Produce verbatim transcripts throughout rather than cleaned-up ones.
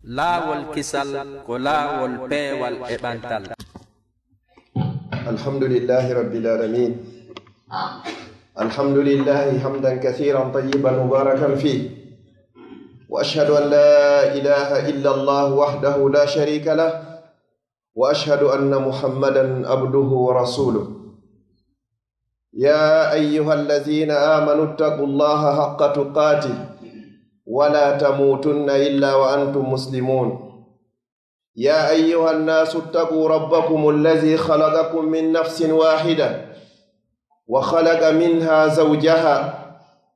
Laawol kisal ko laawol peewal e ɓantal. الحمد لله رب العالمين. الحمد لله حمدا كثيرا طيبا مباركا فيه. وأشهد أن لا إله إلا الله وحده لا شريك له. وأشهد أن محمدا عبده ورسوله. يا أيها الذين آمنوا اتقوا الله حق تقاته ولا تموتن إلا وأنتم مسلمون. يا أيها الناس اتقوا ربكم الذي خلقكم من نفس واحدة وخلق منها زوجها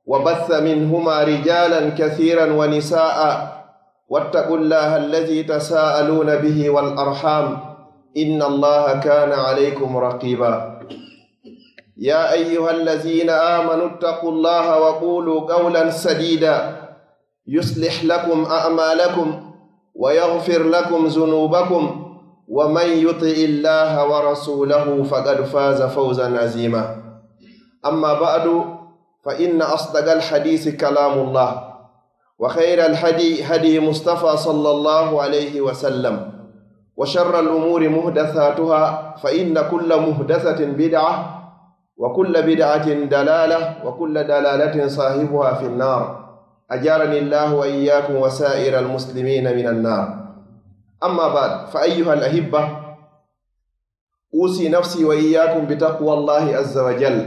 وبث منهما رجالا كثيرا ونساء واتقوا الله الذي تساءلون به والأرحام إن الله كان عليكم رقيبا. يا أيها الذين آمنوا اتقوا الله وقولوا قولا سديدا يصلح لكم أعمالكم ويغفر لكم ذنوبكم ومن يطع الله ورسوله فقد فاز فوزا عظيما. أما بعد، فإن أصدق الحديث كلام الله، وخير الهدي هدي مصطفى صلى الله عليه وسلم، وشر الأمور محدثاتها، فإن كل محدثة بدعة، وكل بدعة ضلالة، وكل ضلالة صاحبها في النار. أجارني الله وإياكم وسائر المسلمين من النار. أما بعد، فأيها الأحبة، أوصي نفسي وإياكم بتقوى الله عز وجل،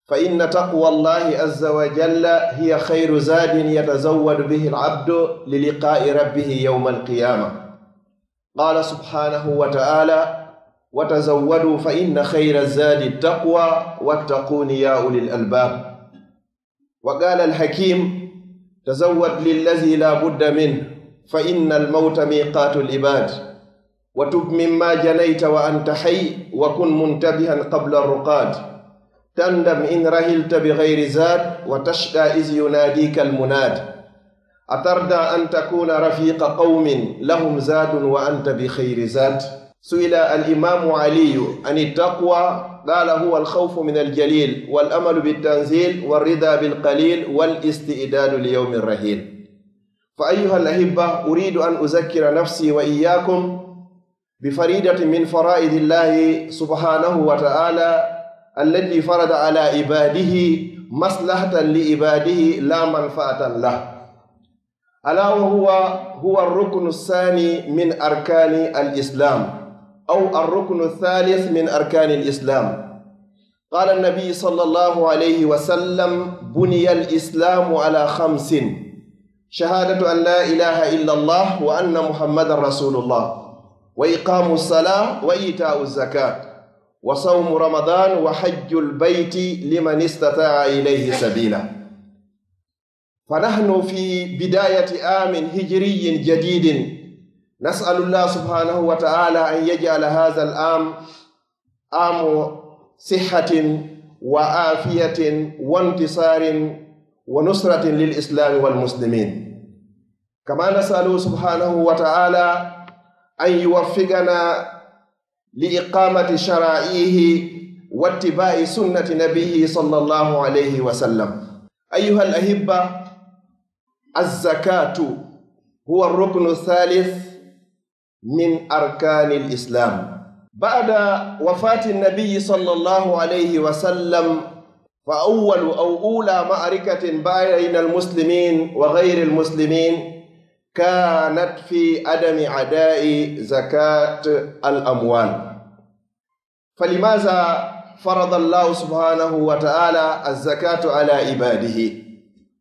فإن تقوى الله عز وجل هي خير زاد يتزود به العبد للقاء ربه يوم القيامة. قال سبحانه وتعالى: وتزودوا فإن خير الزاد التقوى واتقون يا أولي الألباب. وقال الحكيم: تزود للذي لا بد منه، فإن الموت ميقات العباد. وتب مما جنيت وأنت حي، وكن منتبها قبل الرقاد. تندم إن رحلت بغير زاد، وتشقى إذ يناديك المناد. أترضى أن تكون رفيق قوم لهم زاد وأنت بخير زاد؟ سئل الإمام علي عن التقوى، قال: هو الخوف من الجليل، والأمل بالتنزيل، والرضا بالقليل، والاستعداد ليوم الرحيل. فأيها الأحبة، أريد أن أذكر نفسي وإياكم بفريضة من فرائض الله سبحانه وتعالى التي فرض على عباده مصلحة لعباده لا منفعة له. ألا وهو، هو الركن الثاني من أركان الإسلام، أو الركن الثالث من أركان الإسلام. قال النبي صلى الله عليه وسلم: بني الإسلام على خمس، شهادة أن لا إله إلا الله وأن محمدا رسول الله، وإقام الصلاة وإيتاء الزكاة، وصوم رمضان وحج البيت لمن استطاع إليه سبيلا. فنحن في بداية عام هجري جديد، نسأل الله سبحانه وتعالى أن يجعل هذا العام عام صحة وعافية وانتصار ونصرة للإسلام والمسلمين. كما نسأله سبحانه وتعالى أن يوفقنا لإقامة شرائعه واتباع سنة نبيه صلى الله عليه وسلم. أيها الأحبة، الزكاة هو الركن الثالث من أركان الإسلام. بعد وفاة النبي صلى الله عليه وسلم، فأول أو أولى معركة بين المسلمين وغير المسلمين كانت في عدم أداء زكاة الأموال. فلماذا فرض الله سبحانه وتعالى الزكاة على عباده؟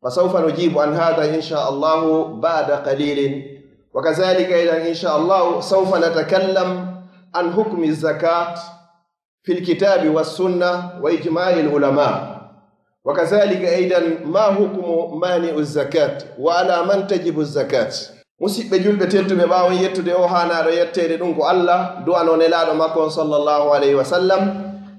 فسوف نجيب عن هذا إن شاء الله بعد قليل، وكذلك أيضا إن شاء الله سوف نتكلم عن حكم الزكاة في الكتاب والسنة وإجماع العلماء، وكذلك أيضا ما حكم مانع الزكاة وعلى من تجب الزكاة. Musidɓe julɓe tedduɓe, ɓaawo yettude o haanaaɗo yetteede, ɗum ko Allah, du'anoo nelaaɗo makko on sallallahu alayhi wa sallam,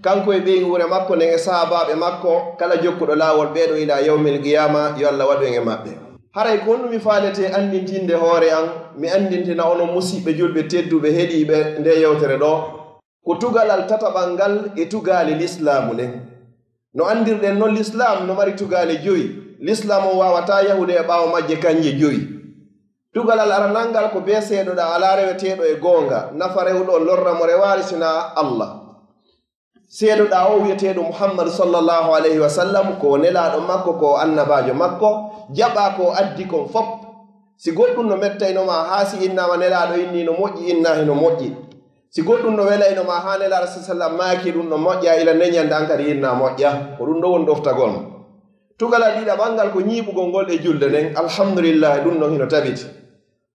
kanko e ɓeynguure makko nden e sahaabaaɓe makko, kala jokkuɗo laawol ɓeeɗo ila yawmil qiyaama, yo Allah waɗu en e maɓɓe. Haray ko honɗum mi faalete anndintinde hoore an, mi anndintina onon musidɓe julɓe tedduɓe heɗiiɓe nde yewtere ɗo? Ko tugalal tataɓal ngal e tugaale lislaamu ɗen. No anndirɗen non, lislaam no mari tugaale joyi. Lislaam on waawataa yahude e ɓaawo majje kanje joyi. Tugalal aranal ngal ko bee seedoɗaa alaa reweteeɗo e goonga, nafa rewɗo on, lorra mo rewaali sinaa Allah. Seedoɗaa o wi'eteeɗo Muhammad sallallahu alayhi wa sallam, ko nelaaɗo makko, ko annabaajo makko, jaɓaa ko addi kon fop. Si goɗɗum no mettayno ma haa si innaama nelaaɗo innii no moƴƴi, innaa hino moƴƴi. Si goɗɗum no welayno ma haa nelaaɗo sa sallam maaki ɗum no moƴƴa, ila neñande an kadi innaa moƴƴa. Ko ɗum ɗo woni ɗoftagol. Tugalal ɗiɗaɓal ngal ko ñiiɓugol ngol e julde nden. Alhamdulillahi, ɗum ɗon hino tabiti.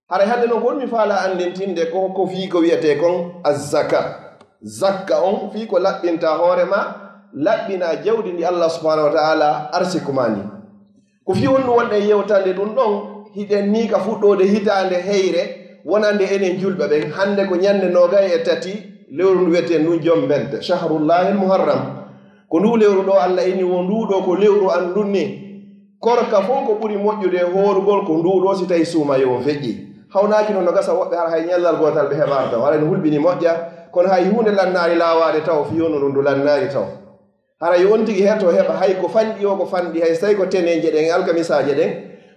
Haray hannde non ko woni mi faala anndintinde ko, ko fii ko wi'etee kon azzaka. Zakka on fii ko laɓɓinta hoore ma, laɓɓina jawdi ndi Allah subhanahu wa ta'ala arsiku ma ndi. Ko fii honɗum wonɗen yewtande ɗum ɗon, hiɗen nii ka fuɗɗoode hitaande heyre wonande enen julɓe ɓen. Hannde ko ñannde noogay e tati lewru ndu wi'eten ndun Jombente, shahrullahil muharram. Ko nduu lewru ɗoo Allah inni wo nduu ɗoo ko lewru an ndun ni. Korka fow ko ɓuri moƴƴude e hoorugol ko nduu ɗoo si tawii suumayee on feƴƴii. Hawnaaki non no gasa woɓɓe hara hay ñallal gootal ɓe heɓaaka taw. Hara no hulɓini moƴƴa, kono hay huunde lannaali laawaade taw, fii honno ɗum ndu lannaali taw. Hara yo on tigi heto heɓa hay ko fanɗi o, ko fanɗi hay so tawii ko teneeje ɗen e alkamisaaje ɗen,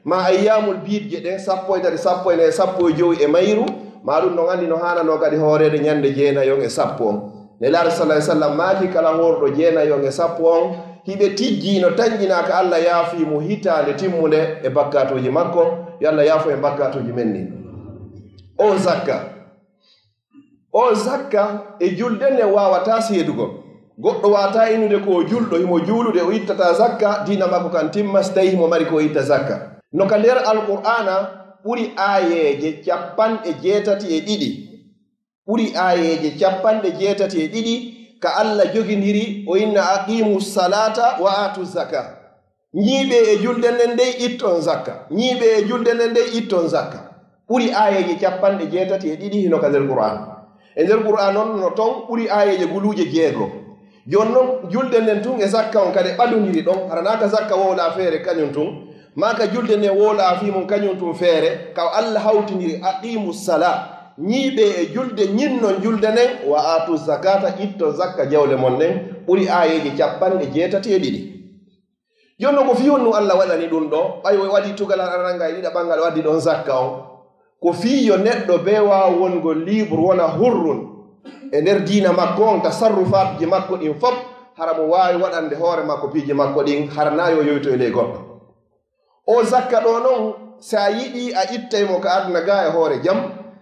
maa ayyaamul biidje ɗen, sappo e tati, sappo e nayi, sappo e jowi e mayru, maa ɗum ɗon anndi no haananoo kadi hooreede ñannde jeenayon e sappo on. Nelaaɗo sallallahu alayhi wa sallam maaki, kala hoorɗo jeenayon e sappo on, hiɓe tijjii no tanƴinaa ka Allah yaafii mo hitaande timmunde e bakkaatuuji makko, yo Allah yaafo en bakkaatuuji men ɗin. O zakka. O zakka e julde nden waawataa seedugol. Goɗɗo waawataa inude ko o julɗo, himo juulude, o ittataa zakka, diina makko kan timma, si tawii himo mari ko o itta zakka. No ka nder Alqur'aana ɓuri aayeeje capanɗe jeetati e ɗiɗi. Ɓuri aayeeje capanɗe jeetati e ɗiɗi ka Allah jogindiri, o inna, "Aqimu salata wa atu zaka." Ñiiɓee e julde nden dey, itton zakka. Ñiiɓee e julde nden dey, itton zakka. Ɓuri aayeeje capanɗe jeetati e ɗiɗi hino ka nder Qur'aan. E nder Qur'aan on no ton ɓuri aayeeje guluuje jeego. Jooni non, julde nden tun e zakka on kadi ɓadondiri ɗon. Hara naa ka zakka wowlaa feere kañum tun, maa ka julde nden wowlaa fii mun kañum tun feere, ka Allah hawtindiri, "Aqimu sala." Ñiiɓee e julde, ñinnon julde nden, "Wa atu zakata", itton zakka jawle mon nden. Ɓuri aayeeje capanɗe jeetati e ɗiɗi. Jooni non ko fii honɗum Allah waɗani ɗum ɗoo? Ɓay o waɗii tugalal aranal ngal e ɗiɗaɓal ngal o addi ɗon zakka on. Ko fii yo neɗɗo bee waawa wongol libre, wona hurrun e nder diina makko on, tasarrufaatji makko ɗin fop, hara mo waawi waɗande hoore makko piiji makko ɗin, hara naa yo yoyto e ley goɗɗo. O zakka ɗoo non, si a yiɗii a ittay mo ka aduna gaa e hoore jam,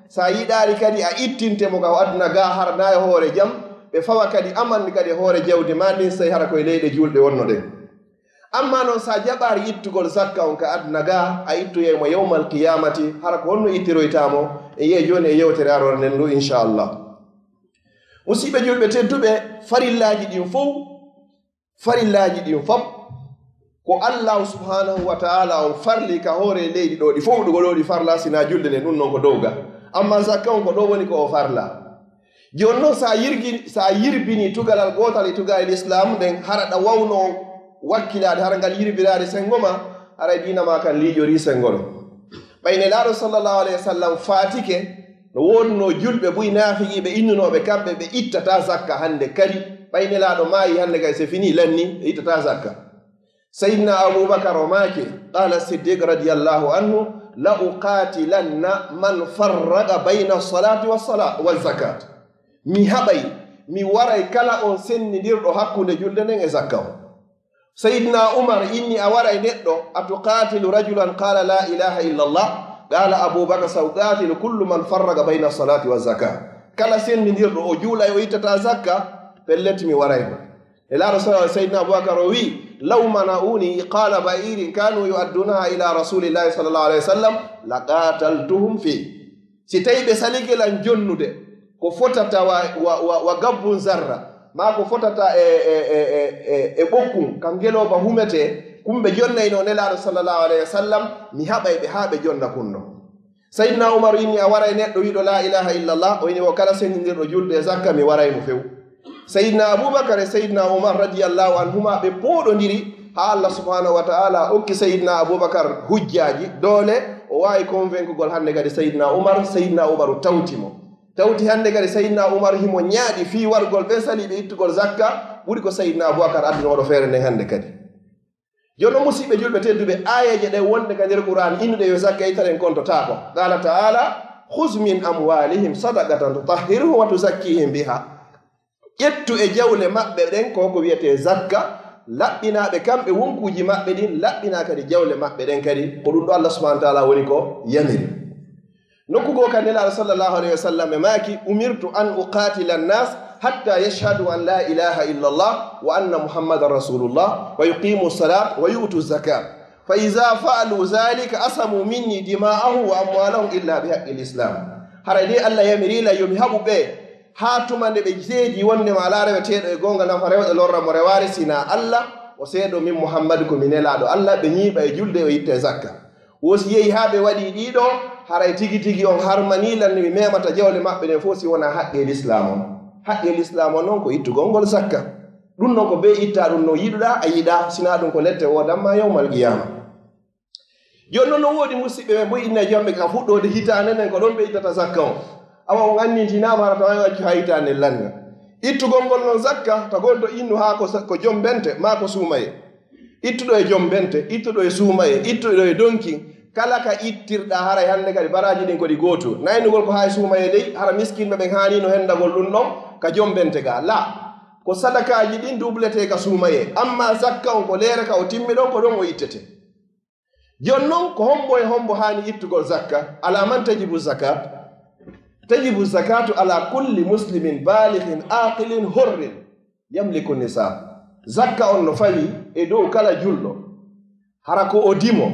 si a yiɗaali kadi a ittinte mo ka aduna gaa hara naa e hoore jam, ɓe fawa kadi amande kadi e hoore jawdi maa ndin, si tawii hara ko e leyɗe juulɗe wonnoɗen. Ammaa non, si a jaɓaali ittugol zakka on ka aduna gaa, a ittoyay mo yawmal qiyaamati, hara ko honno ittiroytaa mo? En yi'ay jooni e yewtere aroore nden ndu, inchallah. Musiɓɓe julɓe tedduɓe, farillaaji ɗin fow, farillaaji ɗin fow, ko Allahu subhanahu wa ta'ala on farli ka hoore leydi ɗoo, ɗi fow ɗo ɗi farla, sinaa julde nden, ɗum non ko dow ga. Ammaa zakka on ko ɗoo woni ko o farla. Jooni non, si a yirgi-, si a yirbinii tugalal gootal e tugalel Islaam ɗen, hara ɗa wawnoo wakkilaade, hara ngal yirbiraade senngo maa, haray diina maa kan liiƴorii senngo ɗon. Ɓay Nelaaɗo sallallahu alayhi wa sallam faatike, no woodunoo julɓe buy naafiqiiɓe innunooɓe kamɓe ɓe ittataa zakka hannde kadi. Ɓay Nelaaɗo maayi hannde kadi, c'est fini, lanni, ɓe ittataa zakka. Sayyidina Abubakar o maaki, qala Siddiq radiyallahu anhu, "La uqatilanna man farraqa bayna salati wa sala-, wa zakat." Mi haɓay, mi waray kala on sennindirɗo hakkunde julde nden e zakka on. Sayyidina Umar inni, a waray neɗɗo, "Atuqatilu rajulan qala la ilaha illa Allah?" Qala Abubakar, "Sa uqatilu kullu man farraqa bayna salati wa zakat." Kala sennindirɗo o juulay o ittata zakka, pellet mi waray mo. Nelaaɗo sa-, Sayyidina Abubakar o wi'i, "Law mana'uni iqala ba'irin kanu yu'addunaha ila Rasulillahi sallallahu alaihi wasallam, laqataltuhum fi." Si tawi ɓe salike lan jonnude ko fotata wa, wa, wa, wa gabbun zarra, maa ko fotata e, e, e, e, e, e ɓokkun, kan ngelooba humetee, kun ɓe jonnayno Nelaaɗo sallallahu alaihi wasallam, mi haɓay ɓe haa ɓe jonna kun non. Sayyidina Umar inni, a waray neɗɗo wi'uɗo la ilaha illallah, o inni, wo kala sennindirɗo julde e zakka, mi waray mo few. Sayyidina Abubakar e Sayyidina Umar radiyallahu anhuma, ɓe pooɗondiri haa Allah subhanahu wa ta'ala okki Sayyidina Abubakar hujjaaji, doole, o waawi convaincugol hannde kadi Sayyidina Umar, Sayyidina Umar tawti mo. Tawti hannde kadi Sayyidina Umar himo ñaaɗi fii wargol ɓen saliiɓe ittugol zakka, ɓuri ko Sayyidina Abubakar addunooɗo feere nden hannde kadi. Jooni noon, musiɓɓe julɓe tedduɓe, aayeeje ɗe wonde ka nder Qur'an innude yo zakka ittaɗen kontotaako. Qala ta'ala, "Khudh min amwalihim sadaqatan tutahhiruhum wa tuzakkihim biha." Ƴettu e jawle maɓɓe ɗen ko ko wiyetee zakka, laɓɓinaa ɓe kamɓe wonkuuji maɓɓe ɗin, laɓɓinaa kadi jawle maɓɓe ɗen kadi. Ko ɗum ɗo Allah subhanahu wa ta'ala woni ko yamiri. Nokku goo kan Nelaaɗo sallallahu alayhi wa sallam e maaki, "Umirtu an uqatila annas hatta yashhadu an la ilaha illa Allah wa anna Muhammadan rasulullah wa yuqimu salat wa yu'tu zakat. Fa iza fa'alu zalika asamu minni dima'ahum wa amwalahum illa bi haqqil islam." Haray de Allah yamiri lan yo mi haɓu ɓe haa tuma nde ɓe seedi wonde ma alaa reweteeɗo e goonga nafa rewɗo lorra mo rewaare sinaa Allah, o seedo min Muhammadu ko mi nelaaɗo Allah, ɓe ñiiɓa e julde o itta e zakka. Wo si yehi haa ɓe waɗii ɗii ɗoo, haray tigi tigi on harmanii lan, mi meemata jawle maɓɓe ɗen fof si wonaa haqqee lislaam on. Haqqee lislaam on noon ko ittugol ngol zakka. Ɗum noon ko bee ittaa ɗum no yiɗuɗaa, a yiɗaa, sinaa ɗum ko lette woodan ma yawmal qiyaama. Jooni noon no woodi musiɓɓe ɓe mboy inna jomɓe ka fuɗɗoode hitaande nden ko ɗon ɓe ittata zakka on. Awa on anndintinaama hara tawa accu haa hitaande lannga. Ittugol ngol noon zakka, tagol to innu haa ko sa-, ko jombente maa ko suumaye. Ittuɗo e jombente, ittuɗo e suumaye, ittuɗo e donkin, kala ka ittirɗaa, haray hannde kadi baraaji ɗin ko ɗi gootu. Naynugol ko haa e suumaye dey, hara miskinɓe ɓen haani no hendagol ɗum ɗon ka jombente ga. La, ko sadakaaji ɗin dubletee ka suumaye. Amma zakka on ko leere ka o timmi ɗon, ko ɗon o ittete. Jooni noon, ko hombo e hombo haani ittugol zakka? Ala man tajibu zakat? Tajibu zakatu ala kulli muslimin balighin aqilin hurrin yamliku nisab. Zakka on no fawi e dow kala julɗo, hara ko o dimo,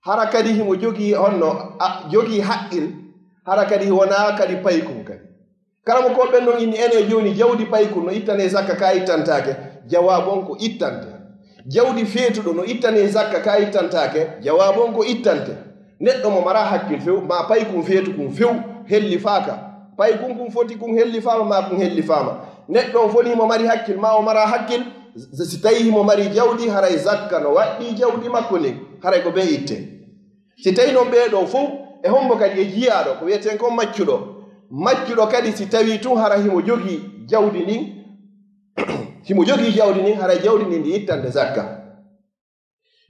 hara kadi himo jogii honno, a, jogii haqqil, hara kadi wonaa kadi paykun kadi. Karamokooɓe ɓen non inni, ene jooni jawdi paykun no ittanee zakka ka ittantaake? Jawaabu on ko ittante. Jawdi feetuɗo no ittanee zakka ka ittantaake? Jawaabu on ko ittante. Neɗɗo mo maraa hakkil few, maa paykun feetu kun few hellifaaka. Paykun kun foti kun hellifaama, maa kun hellifaama. Neɗɗo on foti himo mari hakkil, maa o maraa hakkil, z-, si tawii himo mari jawdi, haray zakka no waɗɗii jawdi makko ndin, haray ko bee itte. Si tawii non ɓee ɗoo fow, e hombo kadi e jiyaaɗo, ko wiyeten kon maccuɗo? Maccuɗo kadi si tawii tun hara himo jogii jawdi ndin, himo jogii jawdi ndin, haray jawdi ndin ndi ittante zakka.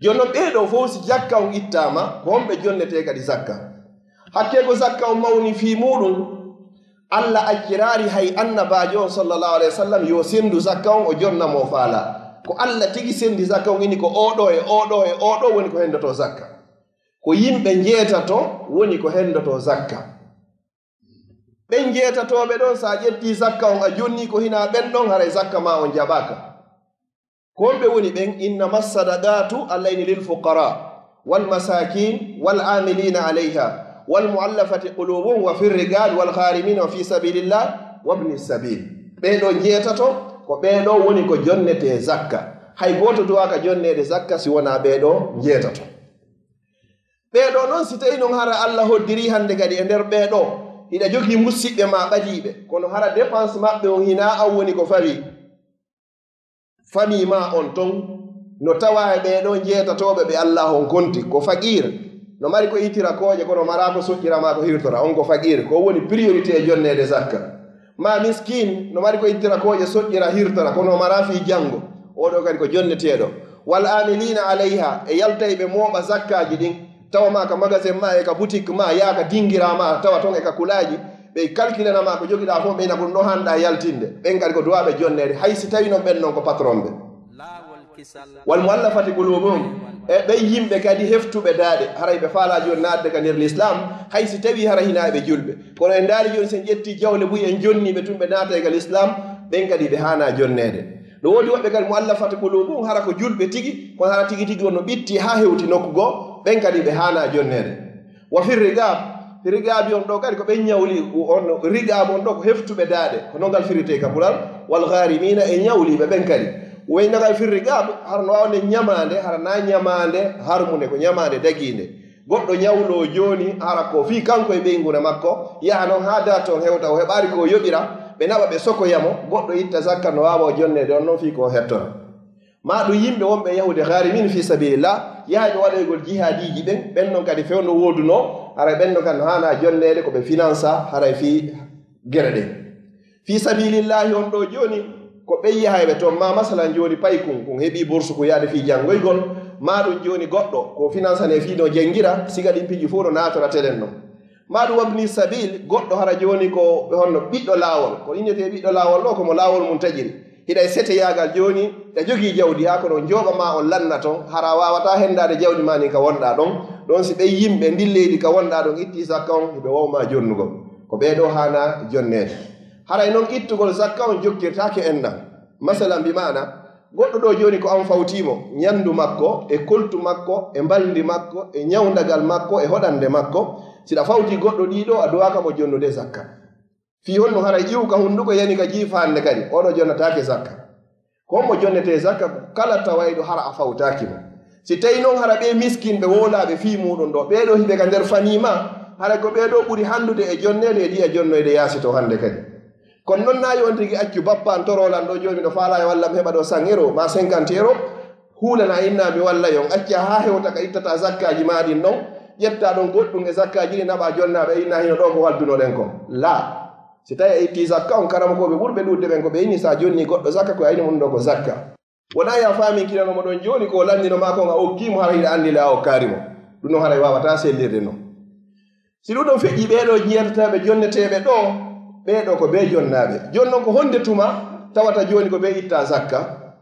Jooni non ɓee ɗoo fow, si zakka on ittaama, ko homɓe jonnetee kadi zakka? Hakkee ko zakka on mawni fii muuɗum, Allah acciraali hay annabaajo on sallallahu alayhi wa sallam yo senndu zakka on, o jonna mo o faalaa. Ko Allah tigi senndi zakka on, inni ko oo ɗoo e oo ɗoo e oo ɗoo woni ko henndotoo zakka. Ko yimɓe njeetato woni ko henndotoo zakka. Ɓen njeetatooɓe ɗon, si a ƴettii zakka on a jonnii ko hinaa ɓen ɗon, haray zakka maa on jaɓaaka. Ko honɓe woni ɓen? Innama sadaqatu, Allah inni, lil fuqara wal masakin wal amilina alayha wal muallafati qulubuhum wa fi riqabi wal gharimina wa fi sabilillah wa ibni sabil. Ɓee ɗoo njeetato ko ɓee ɗoo woni ko jonnetee zakka. Hay gooto duwaaka jonneede zakka si wonaa ɓee ɗoo njeetato. Ɓee ɗoo non, si tawii non hara Allah hoddirii hannde kadi e nder ɓee ɗoo, hiɗa jogii musiɓɓe maa ɓadiiɓe, kono hara dépense maɓɓe on hinaa an woni ko fawii. Famii maa on ton no tawaa e ɓee ɗoo njeetatooɓe ɓe Allah on konti. Ko faqiir, no mari ko ittira kooƴe, kono maraa ko soƴƴira maa ko hirtora. On ko faqiir, ko woni priorité e jonneede zakka. Maa miskiin, no mari ko ittira kooƴe, soƴƴira, hirtora, kono maraa fii janngo. Oo ɗoo kadi ko jonneteeɗo. Wal amilina alayha, e yaltayɓe mooɓa zakkaaji ɗin, tawa maa ka magasin maa e ka boutique maa, yaa ka dingiraa maa, tawa ton e ka kulaaji, ɓe kalkilana maa ko jogiɗaa fof, ɓe ina ko no hanɗaa yaltinde. Ɓen kadi ko duwaaɓe jonneede, hay si tawii non ɓen non ko patron ɓe. Wal muallafati qulubuhum, e ɓen yimɓe kadi heftuɓe daaɗe, haray ɓe faalaa jooni naatde ka nder l'islam, hay si tawii hara hinaa ɓe julɓe. Kono en ndaari jooni, si en ƴettii jawle buy, en jonnii ɓe tun, ɓe naata e ka l'islam, ɓen kadi ɓe haanaa jonneede. No woodi woɓɓe kadi muallafati qulubuhum, hara ko julɓe tigi, kono hara tigi tigi on no ɓitti haa hewti nokku goo, ɓen kadi ɓe haanaa jonneede. Wa fi riqab, fi riqabi on ɗoo kadi ko ɓen ñawli, on riqab on ɗoo ko heftuɓe daaɗe, ko non ngal firitee ka pular, wal gharimina, e ñawliiɓe ɓen kadi. Wayno kadi fi riqab, hara no waawde ñamaande, hara naa ñamaande harmunde, ko ñamaande dagiinde. Goɗɗo ñawloo jooni, hara ko fii kanko e ɓeynguure makko, yaha non haa darta on hewta, o heɓaali ko o yoɓira, ɓe naɓa ɓe sokoya mo, goɗɗo itta zakka no waawa o jonneede on non fii ko o hettora. Maa ɗum yimɓe wonɓe yahude ghaarimin fii sabilillah, yahayɓe waɗoygol jihaadiiji ɓen, ɓen non kadi fewndo woodunoo, haray ɓen non kadi no haanaa jonneede ko ɓe finansa, haray fii gere ɗen. Fii sabilillahi on ɗoo jooni, Ko ɓe yahayɓe toon, ma masalan jooni paykun, kun heɓi bourse ko yaade fii janngoygol, ma ɗum jooni goɗɗo ko finansane fii no janngira, siga ɗin piiji fof no naatoratee ɗen ɗon. Ma ɗum wabni sabil, goɗɗo hara jooni ko ɓe honno ɓiɗɗo laawol, ko innetee ɓiɗɗo laawol ɗo, ko mo laawol mum taƴiri. Hiɗa e seteyaagal jooni, ɗa jogii jawdi haa kono njooɓa ma on lanna toon, hara a waawataa henndaade jawdi ma ndin ka wonɗaa ɗon. Ɗon si ɓen yimɓe ndin leydi ka wonɗaa ɗon itti zakka on, hiɓe waaw ma jonnugol. Ko ɓee ɗoo haana jonneede. Haray non ittugol zakka on jokkirtaake enɗan. Masalan, bi maana, goɗɗo ɗoo jooni ko an fawtii mo, ñanndu makko, e koltu makko, e mbalndi makko, e ñawndagal makko, e hoɗannde makko. Si ɗa fawtii goɗɗo ɗii ɗoo, a duwaaka mo jonnude zakka. Fii honno haray iwu ka hunnduko yani ka jiifa hannde kadi, oo ɗoo jonnataake zakka. Ko mo jonnetee zakka, kala tawayɗo hara a fawtaaki mo. Si tawii non hara ɓee miskinɓe wowlaaɓe fii muuɗum ɗoo, ɓee ɗoo hiɓe ka nder famii ma, haray ko ɓee ɗoo ɓuri hanndude e jonneede e ɗii a jonnoyde yaasi to hannde kadi. Kono non naa yo on tigi accu bappa an toroo lan ɗoo jooni ɗo faalaa e wallam heɓa ɗoo cent euros maa cinquante euros, huulana inna mi walla yon, acca haa hewta ka ittata zakkaaji maa ɗin ɗon, ƴetta ɗon goɗɗum e zakkaaji ɗin naɓa jonnaaɓe, inna hino ɗoo ko waldunoɗen kon. Laa. Si tawii a itti zakka on, karamokooɓe ɓurɓe ɗuuɗde ɓen ko ɓe inni, si a jonni goɗɗo zakka, ko ayni mun ɗoo ko zakka. Wonaa yo a faamin kinano mo ɗon jooni, ko lanndino maa kon a okkii mo, hara hiɗa anndi le a okkaali mo. Ɗum non haray waawataa sellirde non. Si ɗum ɗon feƴƴi, ɓee ɗoo jeetataaɓe jonneteeɓe ɗoo, ɓee ɗoo ko ɓee jonnaaɓe. Jooni non ko honde tuma tawata jooni ko ɓee itta zakka?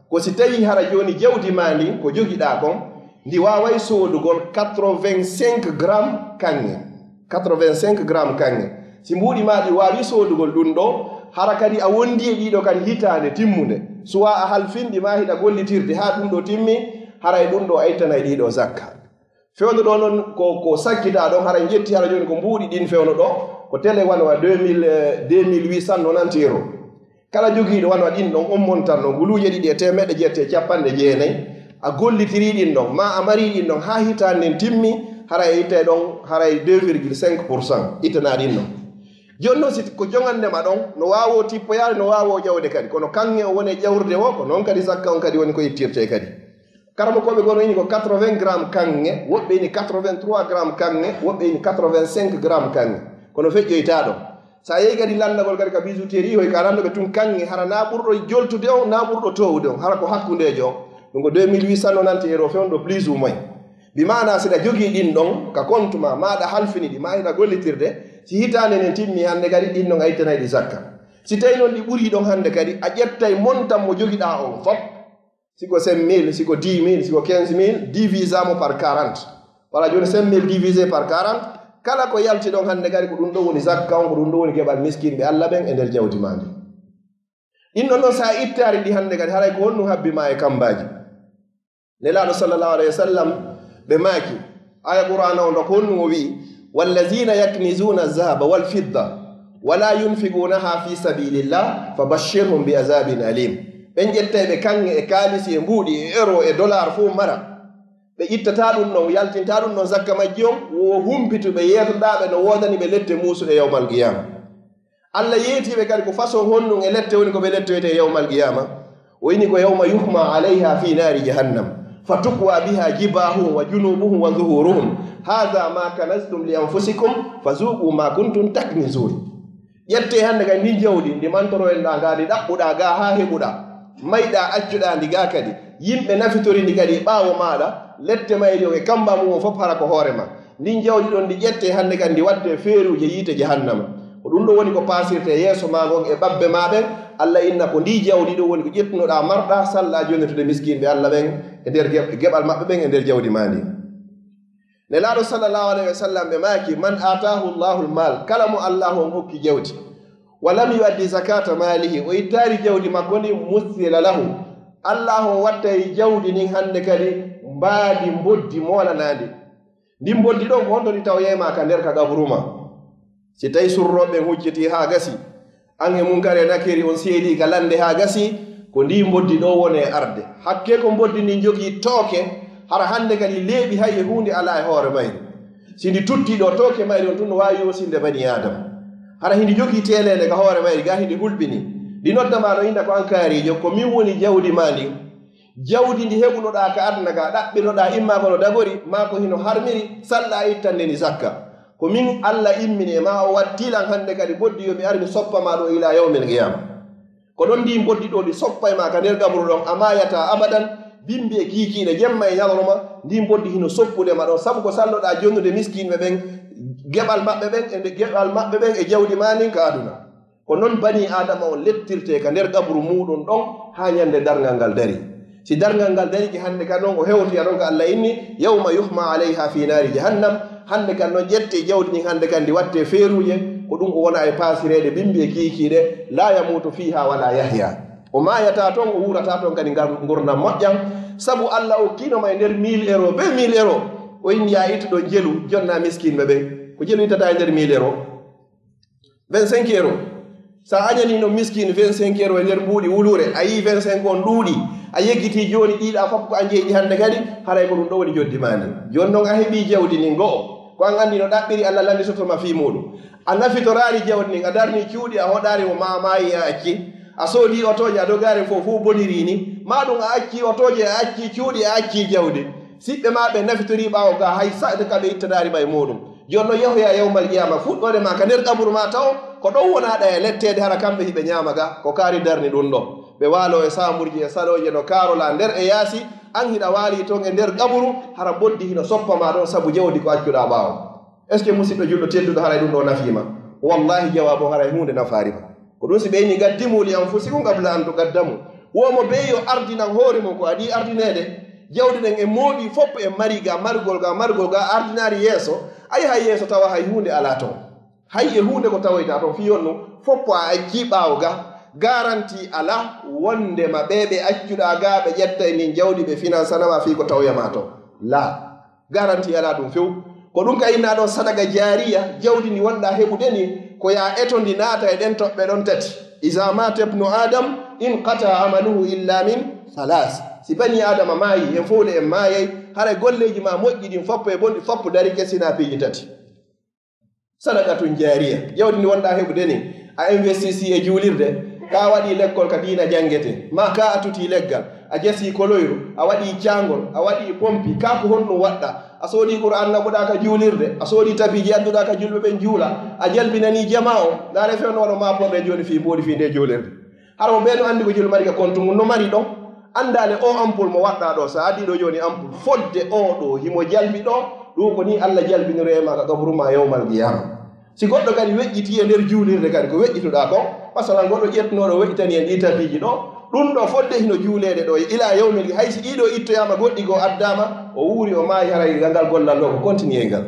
Ko si tawii hara jooni jawdi maa ndin ko jogiɗaa kon, ndi waaway soodugol quatre-vingt-cinq grammes kaŋŋe. Quatre-vingt-cinq grammes kaŋŋe. Si mbuuɗi maa ɗi waawi soodugol ɗum ɗoo, hara kadi a wondi e ɗii ɗoo kadi hitaande timmunde. Suwaa a halfinɗi maa hiɗa gollitirde haa ɗum ɗoo timmi, hara e ɗum ɗoo a ittanay ɗii ɗoo zakka. Fewndo ɗoo non ko, ko sakkitaa ɗon, hara ƴetti hara jooni ko mbuuɗi ɗin fewndo ɗoo, ko tele wano wa deux mille, euh, deux mille huit cent nonante euros. Kala jogiiɗo wano wa ɗin ɗon, on montan non, guluuje ɗiɗi e teemeɗɗe jeetati e capanɗe jeenayi, a gollitirii ɗin ɗon, maa a marii ɗin ɗon, haa hitaande nden timmi, hara e ittay ɗon, hara e deux virgule cinq pour cent ittanaa ɗin ɗon. Jooni non, si ko joŋannde ma ɗon, no waawoo tippoyaade, no waawoo ƴawde kadi, kono kaŋŋe o woni e ƴawrude o, ko non kadi zakka on kadi woni ko ittirtee kadi. Karamokooɓe goo no inni ko quatre-vingts grammes kaŋŋe, woɓɓe inni quatre-vingt-trois grammes kaŋŋe, woɓɓe inni quatre-vingt-cinq grammes kaŋŋe. Kono feƴƴoytaa ɗon. Si a yehi kadi lanndagol kadi ka bijouterie, hoy ka lanndooɓe tun kaŋŋe, hara naa ɓurɗo joltude on, naa ɓurɗo toowude on, hara ko hakkundeejo on. Ɗum ko deux mille huit cent nonante euros fewndo plus ou moins. Bi maanaa si ɗa jogii ɗin ɗon ka compte maa, maa ɗa halfini ɗi, maa hiɗa gollitirde, si hitaande nden timmi hannde kadi ɗin ɗon a ittanay ɗi zakka. Si tawii non ɗi ɓurii ɗon hannde kadi, a ƴettay montant mo jogiɗaa on fof, si ko cinq mille, si ko dix mille, si ko quinze mille, divisaa mo par quarante. Wala jooni cinq mille divisé par quarante, kala ko yalti ɗon hannde kadi ko ɗum ɗoo woni zakka on, ko ɗum ɗoo woni keɓal miskinɓe Alla ɓen e nder jawdi maa ndin. Ɗin ɗon non si a ittaali ɗi hannde kadi, haray ko honɗum habbi ma e kammbaaji? Nelaaɗo sallallahu alayhi wa sallam ɓe maaki, aya Qur'aana on ɗoo ko honɗum o wi'i, "Wallazina yaknizuna zahaba wal fidda wala yunfigunaha fi sabilillah fabashshirhum bi azabin alim." Ɓen ƴettayɓe kaŋŋe e kaalisi e mbuuɗi e euro e dollar fof mara, ɓe ittataa ɗum ɗon, yaltintaa ɗum ɗon zakka majji on, wo humpituɓe yeetoɗaaɓe no woodani ɓe lette muusuɗe yawmal qiyaama. Alla yeetii ɓe kadi ko façon honɗum e lette woni ko ɓe lettoytee yawmal qiyaama. O inni ko, "Yawma yuhma alayha fi naari jahannam, fa tukwa biha jibahuhum wa junubuhum wa zuhuruhum. Hadha ma kanaztum li anfusikum, fa zuqu ma kuntum taknizun." Ƴettee hannde kadi ndin jawdi, ndi mantoroyɗaa ngaa, ndi ɗaɓɓuɗaa gaa haa heɓuɗaa, mayɗaa accuɗaa ndi gaa kadi, yimɓe nafitori ndi kadi ɓaawo maaɗa, lette mayri on e kamba mum on fof hara ko hoore ma. Ndin jawdi ɗon ndi ƴettee hannde kadi ndi wattee feeruuje yiite jahannama. Ko ɗum ɗoo woni ko paasirtee yeeso maa ngon e ɓabbe maa ɓen. Alla inna ko ndii jawdi ɗoo woni ko ƴettunoɗaa marɗaa, salɗaa jonnetude miskinɓe Alla ɓen e nder ge-, geɓal maɓɓe ɓen e nder jawdi maa ndin. Nelaaɗo sallallahu alayhi wa sallam ɓe maaki, "Man aataahu Allahu al-mal," kala mo Allahu on okki jawdi, "wa lam yu'addi zakata malihi," o ittaali jawdi makko ndin, "muthila lahu," Allahu on wattay jawdi ndin hannde kadi mbaadi mboddi moolanaandi. Ndin mboddi ɗon ko honto ndi tawoyay ma ka nder ka qaburu ma? Si tawi surrooɓe ɓen huccitii haa gasi, an e Munkar e Nakiri on seedii ka lannde haa gasi, ko ndii mboddi ɗoo woni e arde. Hakkee ko mboddi ndin jogii tooke, hara hannde kadi leeɓi hay e huunde alaa e hoore mayri. Si ndi tuttii ɗoo, tooke mayri on tun no waawi yoosinde banii Aadama. Hara hindi jogii teeleende ka hoore mayri, gaa hindi hulɓinii. Ndi nodda ma no inna ko an kaariijo, ko min woni jawdi maa ndin. Jawdi ndi heɓunoɗaa ka aduna ka, ɗaɓɓinoɗaa imma ko no dagori, maa ko hino harmiri, salɗaa ittande ndi zakka. Ko min Alla immini e maa o wattii lan hannde kadi mboddi yo mi ar mi soppa ma ɗoo ilaa yawmil qiyaama. Ko ɗon ndi mboddi ɗo ndi soppa e ma ka nder gabru ɗon, a maayata abadan, bimbi e kiikiiɗe, jemma e ñalorma, ndi mboddi hino soppude ma ɗon, sabu ko salloɗaa jonnude miskinɓe ɓen, geɓal maɓɓe ɓen, e nde geɓal maɓɓe ɓen e jawdi maa ndin ka aduna. Ko non banii Aadama on lettirtee ka nder gabru muuɗum ɗon haa ñande darngal ngal dari. Si darngal ngal darike hande kan non, o hewtoya ɗon ka Allah inni, "Yawma yuhma alayha fi naari jahannam." Hande kan non ƴette jawdi ndin, hande kan ndi watte feeruuje, ko ɗum o wona e paasireede bimbi e kiikiiɗe, "la yamuutu fiha wala yahya." O maayata ton, o wuurata ton kadi ngal ngurndan moƴƴan, sabu Allah okkiino ma e nder mille euro, be mille euro, o inni ya ittu ɗon jelu, jonna miskinɓe ɓen. Ko jelu ittata e nder mille euro? Vingt-cinq euro. Sa añani no miskin vingt-cinq euro e nder mbuuɗi wuluure, a yii vingt-cinq on ɗuuɗi, a yeggiti jooni ɗiiɗa fof ko a jeeɗi hannde kadi, haray ko ɗum ɗo woni joddi maa ndin. Jooni non a heɓii jawdi ndin go'o, ko an anndi no ɗaɓɓiri, Allah lannditoto ma fii muuɗum. A nafitoraali jawdi ndin, a darni cuuɗi, a hoɗaari mo, ma maayi a acci. A soodii otooje, a dogaare fof fof boniri ni. Ma ɗum a acci otooje, a acci cuuɗi, a acci jawdi. Siɓɓe ma ɓe nafitorii ɓaawo ga, hay sa ka ɓe ittanaari ma e muuɗum. Jooni non yahoya yawmal qiyaama, fuɗɗoode ma ka nder qaburu ma taw, ko ɗon wonaaɗa e letteede, hara kamɓe hiɓe ñaama ga, ko kaari darni ɗum ɗo. Ɓe waaloo e saamburji e salooje no kaarolaa nder e yaasi, an hiɗa waalii ton e nder qaburu, hara boddi hino soppa ma ɗon sabu jawdi ko accuɗaa ɓaawo. Est-ce que musiɗɗo julɗo tedduɗo haray ɗum ɗo nafii ma? Wallahi jawaabu on haray huunde nafaari ma. Ko ɗum si ɓe inni, "Qaddimu li anfusikum qabla an tuqaddamu." Wo mo bee yo ardinan hoore mum ko adii ardineede. Jawdi ɗen en mooɓii fof en mari ga margol ga margol ga ardinaari yeeso. A yahay yeeso tawa hay huunde alaa ton. Hay e huunde ko tawoyta ton fii honno fof a accii ɓaawo ga. Garanti alaa wonde ma ɓe ɓe accuɗaa ga ɓe ƴetta e ndin jawdi ɓe finansana ma fii ko tawoya ma ton. Laa. Garanti alaa ɗum few. Ko ɗum ka innaa ɗon sadaka jaariya, jawdi ndi wonɗaa heɓude ni, ko yaa eto ndi naata e ɗen toɓɓe ɗon tati. Iza mata ibnu Adam inqata amaluhu illa min thalas. Si banii Adama maayi, en fow le en maayay, haray golleeji maa moƴƴi ɗin foppo e bonɗi foppo darike sinaa piiji tati. Sadaqatun jaariya. Jawdi ndi wonɗaa heɓude ni, a investisi e juulirde, ka a waɗii lekkol ka diina janngetee, maa ka a tutii leggal, a jasii koloyru, a waɗii caangol, a waɗii pompi, ka ko honɗum waɗɗaa? A soodii Qur'aan naɓuɗaa ka juulirde, a soodii tabiiji adduɗaa ka julɓe ɓen juula, a jalbinanii jamaa on, ndaaree fewndo waɗo maa porɗe jooni fii mboodi fii ndee juulirde. Hara mo bee no anndi ko jelu mari ka kontu mum, no mari ɗon. Anndaale o ampul mo waɗɗaa ɗo, so a addii ɗo jooni ampul, fodde o ɗo himo jalbi ɗo, ɗum ko nii Allah jalbiniroo e maa ka qabru maa yawmal qiyaama. Si goɗɗo kadi weƴƴitii e nder juulirde kadi, ko weƴƴituɗaa ko, masalan, goɗɗo ƴettunooɗo weƴƴitanii en ɗii tapiiji ɗo, ɗum ɗo fodde hino juuleede ɗo, ilaa yawmil, hay si ɗii ɗo ittoyaama goɗɗi goo addaama, o wuuri, o maayi, haray ngal gollal ɗo ko kontiniyee ngal.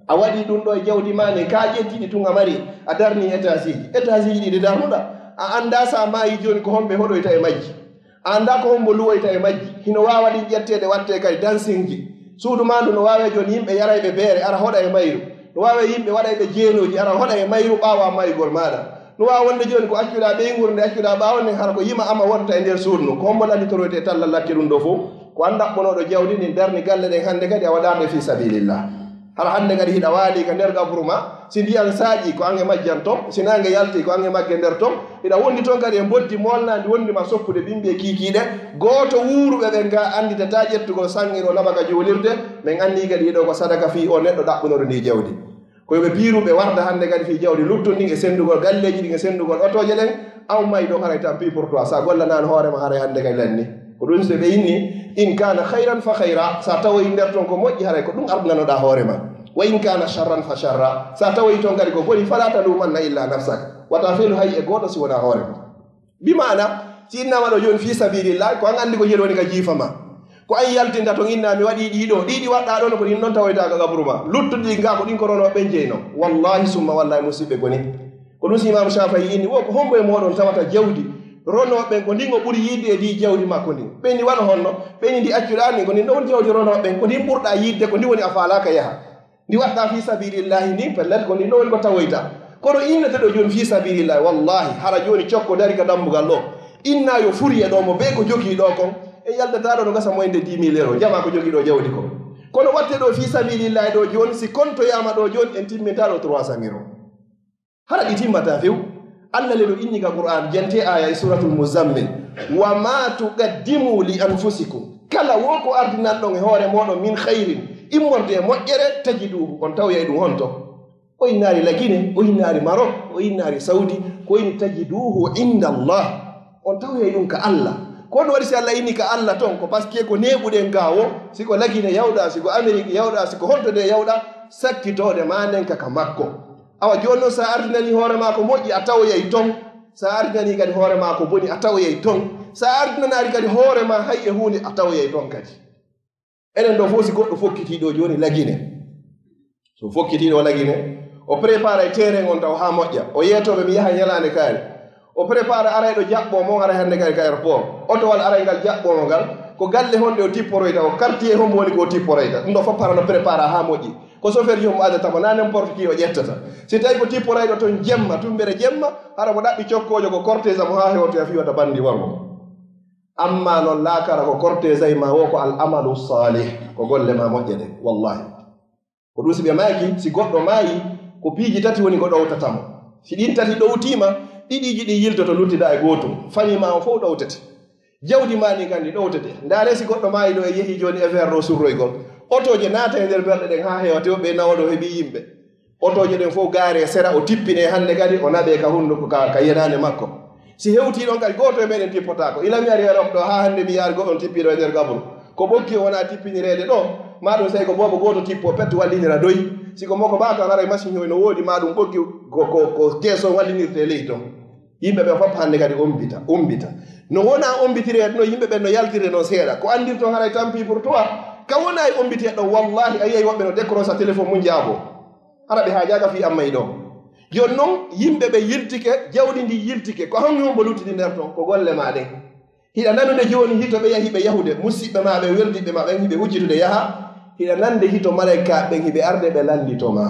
A waɗii ɗum ɗo e jawdi maa ndin, ka ƴettii ɗi tun a mari, a darnii étage iiji. Étage iiji ɗi ɗi darnuɗaa, a anndaa so a maayii jooni ko homɓe hoɗoyta e majji. A anndaa ko hombo luwoyta e majji. Hino waawa ɗin ƴetteede wattee kay dansinji. Suudu maa ndu no waawee jooni yimɓe yarayɓe beere ara hoɗa e mayru. No waawee yimɓe waɗayɓe jeenooji ara hoɗa e mayru ɓaawo a maayugol maaɗa. No waawa wonde jooni ko accuɗaa ɓeynguure nde accuɗaa ɓaawo nden hara ko yima ama wonta e nder suudu ndun. Ko hombo lannitoroyte e tallal lakke ɗum ɗo fow? Ko an ɗaɓɓonooɗo jawdi ndin darni galle ɗen hannde kadi a waɗaande fii sabilillah. Hara hannde kadi hiɗa waali ka nder qabru ma, si ndiyan saaƴii ko an e majjan ton, si naange yaltii ko an e magge nder ton, hiɗa wondi ton kadi e mboddi moolnaandi wondi ma soppude bimbi e kiikiiɗe, gooto wuuruɓe ɓen ga annditataa ƴettugol sanngiroo naɓa ka juulirde, men anndii kadi ɗoo ko sadaka fii oo neɗɗo ɗaɓɓunooɗo ndii jawdi. Ko yo ɓe piiru ɓe warda hannde kadi fii jawdi luttun ndin e senndugol galleeji ɗin e senndugol otooje ɗen, aw may ɗon haray tant pis pour toi, sa gollanaano hoore ma haray hannde kadi lanni. Ko ɗum so ɓe inni, in kana khayran fa khayra, sa tawoyi nder ton ko moƴƴi haray ko ɗum ardinanoɗaa hoore ma. Wa in kana sharran fa sharra, sa tawoyi ton kadi ko boni fala talumanna illa nafsak, wata felu hay e gooto si wonaa hoore ma. Bi maana, si innaama ɗo jooni fii sabilillah, ko an anndi ko jelu woni ka jiifa ma. Ko an yaltinta ton innaa mi waɗii ɗii ɗoo, ɗii ɗi waɗɗaa ɗoo no ko ɗin ɗon tawoyta ka qabru ma. Luttuɗi ɗin gaa ko ɗin ko ronooɓe ɓen jeyno. Wallahi summa wallahi musiɓɓe ko ni. Ko ɗum si Imaamu Shaafi'i inni, wo ko hombo e mooɗon tawata jawdi ronooɓe ɓen ko ndin o ɓuri yiɗde e ndii jawdi makko ndin? Ɓe inni wano honno? Ɓe inni ndi accuɗaa ndin ko ndin ɗon woni jawdi ronooɓe ɓen, ko ndin ɓurɗaa yiɗde, ko ndin woni a faalaaka yaha. Ndi waɗɗaa fii sabilillahi ndin, pellet ko ndin ɗon woni ko tawoyta. Kono innete ɗo jooni fii sabilillahi, wallahi, hara jooni cokko dari ka dambugal ɗo. Innaa yo furi e ɗo mo bee ko jogii ɗo kon, en yaltataa ɗo no gasa moyende dix mille euro, jamaa ko jogii ɗo jawdi kon. Kono watte ɗo fii sabilillahi ɗo jooni, si kontoyaama ɗo jooni, en timmintaa ɗo trois cents euro. Hara ɗi timmataa few. Allah le no inni ka Qur'aan, jente aaya e Suuratul Muzzammil, "Wa ma tuqaddimu li anfusikum." Kala wo ko ardinanɗon e hoore mooɗon min khayrin, immorde e moƴƴere, tajiduhu, on tawoyay ɗum honto? O innaari Lagine, o innaari Marok, o innaari Saudi, ko woni tajiduhu inda Allah. On tawoyay ɗum ka Allah. Ko ɗum waɗi si Allah inni ka Allah ton, ko parce que ko neeɓuɗen ga o, si ko Lagine yawɗa, si ko Amérique yawɗa, si ko honto nde yawɗa, sakkitoode ma nden ka ka makko. Awa jooni noon, sa ardinani hoore ma ko moƴƴi, a tawoyay ton. Sa ardinani kadi hoore ma ko boni, a tawoyay ton. Sa ardinanaari kadi hoore ma hay e huunde, a tawoyay ton kadi. Enen ɗo fof, si goɗɗo fokkitii ɗo jooni Lagine, so fokkitii ɗo Lagine, o préparay terrain on taw haa moƴƴa, o yeetooɓe mi yaha ñalaande kaari, o prépara arayɗo jaɓɓoo mo, haray hannde kadi ka aéroport, otowal aray ngal jaɓɓoo mo ngal, ko galle honɗe o tipporoyta, o quartier hombo woni ko o tipporoyta, ɗum ɗo fof para no prépara haa moƴƴi. Ko chauffeur ji hombo adata mo, na n'importe qui o ƴettata. Si tawi ko tipporayɗo ton jemma, tumbere jemma, hara mo ɗaɓɓi cokkoojo ko cortège mo haa hewtoya fii wata banndi waru mo. Amma non laakara ko cortège ay ma wo ko al amalu salih, ko golle ma moƴƴe ɗen. Wallahi. Ko ɗum si ɓe maaki, si goɗɗo maayi, ko piiji tati woni ko ɗowtata mo. Si ɗin tati ɗowtiima, ɗiɗiiji ɗin yiltoto, luttida e gootum. Famille ma on fof ɗowtete. Jawdi ma ndin kandi ɗowtete. Ndaare si goɗɗo maayi ɗo e yehi jooni e verre ɗo surroygol. Otooje naata e nder berɗe ɗen haa heewa, te woɓɓe nawa ɗo heɓi yimɓe. Otooje ɗen fof gaare e sera, o tippine hannde kadi, o naɓe ka hunduko, ka, ka yenaande makko. Si hewtii ɗon kadi, gooto e meɗen tippotaako. Ila mi ari Europe ɗo, haa hannde mi yaari goɗɗo tippiiɗo e nder gaburu. Ko ɓoggi o wona tippinireede ɗo, maa ɗum sey ko boobo gooto tippo pet wallinira doy. Si ko moko baa kan haray machine hoy no woodi, maa ɗum ɓoggi ko, ko, ko keeso wallinirte e ley ton. Yimɓe ɓe fof hannde kadi ombita, ombita. No wona ombitireede no yimɓe ɓen no yaltire noon seeɗa. Ko anndirton haray tant pis pour toi. Ka wona e ombiteeɗo, wallahi a yiyay woɓɓe no décrocha téléphone mum jaabo. Hara ɓe haajaaka fii amma e ɗon. Jooni non, yimɓe ɓe yiltike, jawdi ndi yiltike, ko honɗum hombo luttidi nder ton? Ko golle ma ɗen. Hiɗa nanude jooni hito ɓe yahi ɓe yahude, musiɓɓe ma ɓen, weldiɓɓe ma ɓen, hiɓe huccitude yaha. Hiɗa nande hito malaykaaɓe ɓen hiɓe arde ɓe landito ma.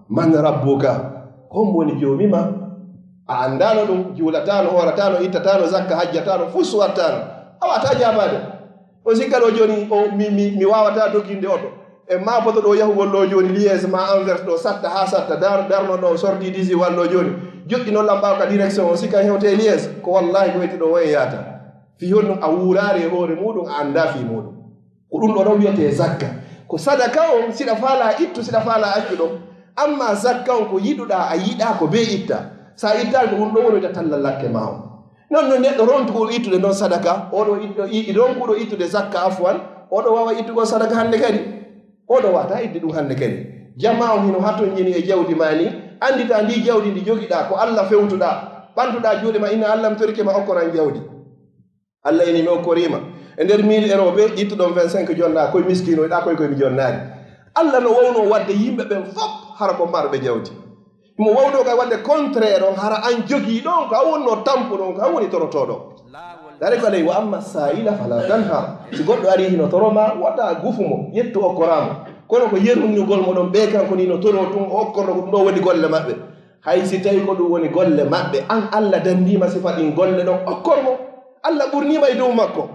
Man rabbuka? Hombo woni joomi ma? A andaano ɗum, juulataano, hoorataano, ittataano zakka, hajjataano, fus wattaano. A wata jaabaade. O sikka ɗo jooni, o, mi, mi, mi waawata doginde oto. E maapoto ɗo yahugol ɗo jooni, Liège ma Anvers ɗo, satta haa satta, dar-, darno ɗo, sorti disi wal ɗo jooni. Joɗɗi noon lamɓaawo ka direction, o sikka hewte e Liège. Ko wallahi ko weeti ɗo, woye yaata. Fii honɗum? A wuuraare e hoore muuɗum, a anndaa fii muuɗum. Ko ɗum ɗo ɗon wiyetee zakka. Ko sadaka on, siɗa faala ittu, siɗa faala accu ɗon. Amma zakka on, ko yiɗuɗaa, a yiɗaa, ko bee itta. Sa ittaali, ko ɗum ɗo wonoyta talla lakke ma on. Non no neɗɗo ronkuɗo ittude non sadaka, oɗo itto-, i-, i-, ronkuɗo ittude zakka, afwan, oɗo waawa ittugol sadaka hannde kadi. Oɗo waata idde ɗum hannde kadi. Jamaa on hino hatonjini e jawdi ma ni, anndita ndi jawdi ndi jogiɗaa, ko Allah fewtuɗaa. Ɓantuɗaa juuɗe ma, inna Allah mi torike ma okkoran jawdi. Allah ini mi okkorii ma. E nder mille euro ɓe ittuɗon vingt-cinq jonnaa koy miskiinoyɗaa koy koy mi jonnaani. Allah no wawno waɗde yimɓe ɓen fof hara ko marɓe jawdi. Mo wawno kay waɗde contraire on, hara an jogii ɗon, ko an wonnoo tampuɗo on, ko an woni torotooɗo. Dari ko alay wa amma sa'ila fala tanhar. Si goɗɗo ari hino toro ma, wota gufu mo, ƴettu okkoraa mo. Kono ko yerunñugol mo ɗon, ɓe kanko ni no toro tun, o okkorno ko ɗum ɗo woni golle maɓɓe. Hay si tawi ko ɗum woni golle maɓɓe, an Allah dandiima sifa ɗin golle ɗon, okkor mo. Allah ɓurniima e dow makko.